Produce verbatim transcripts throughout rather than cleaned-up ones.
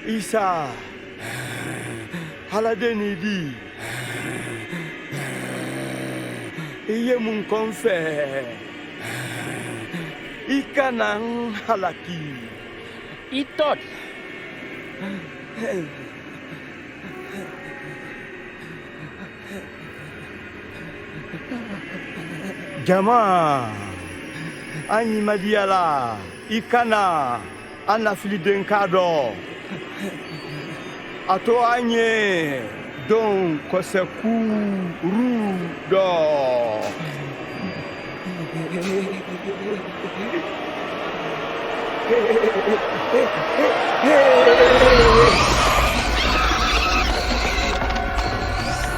Isa, hala denii di? I ye muŋ koŋ fee? I kana ŋ halaki. I tot. Jamaa, a ɲimadiya la, i kana a nafili denkaa dɔ. A to a ɲe doŋ kɔsɛ kuuru dɔ.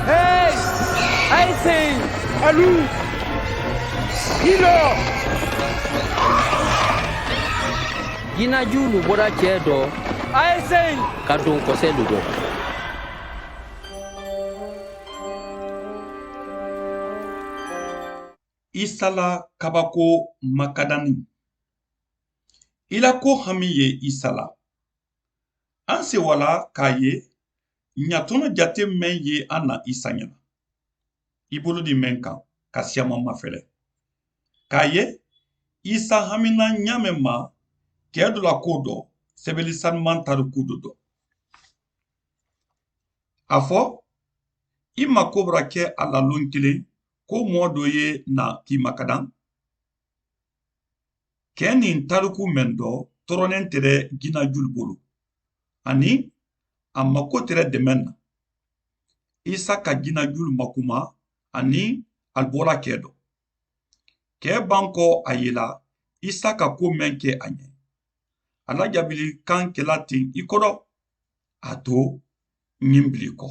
Hey, a ye seyi, alu, hilo. Jinajuulu bota kee dɔ, a ye seyi, ka doŋ kɔselu dɔ. Isa la kabako makadani. I la ko hami ye isa la. An se wala k'a ye ɲatono jate meŋ ye an na isa ɲana, i bolo di meŋ kaŋ ka siyama mafele k'a ye isa hamina ɲaameŋ ma kee do la ko do, sebeli sanumaŋ tariku do do. A fo i ma kobora ke a la luŋ kiliŋ ko moo do ye na kii makadaŋ. Kee niŋ tariku meŋ do toroneŋ tere jinajulu bulu aniŋ a mako tere demeŋ na. Isa ka jinajulu makuma aniŋ ali boola kee do. Kee banko a yela isa ka kuwo meŋ ke a ɲe, a la jaabili kaŋ kela tiŋ i kodo. A to ñiŋ bili ko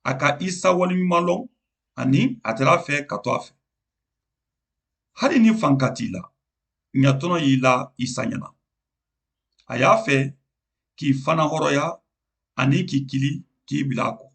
a ka isa waliɲumaŋ loŋ aniŋ a tara a fee ka to a fee. Hani niŋ fankati i la ñatono ye i la isa ñana, a ye a fee k'i fana horoya aniŋ k'i kili k'i bila a ko.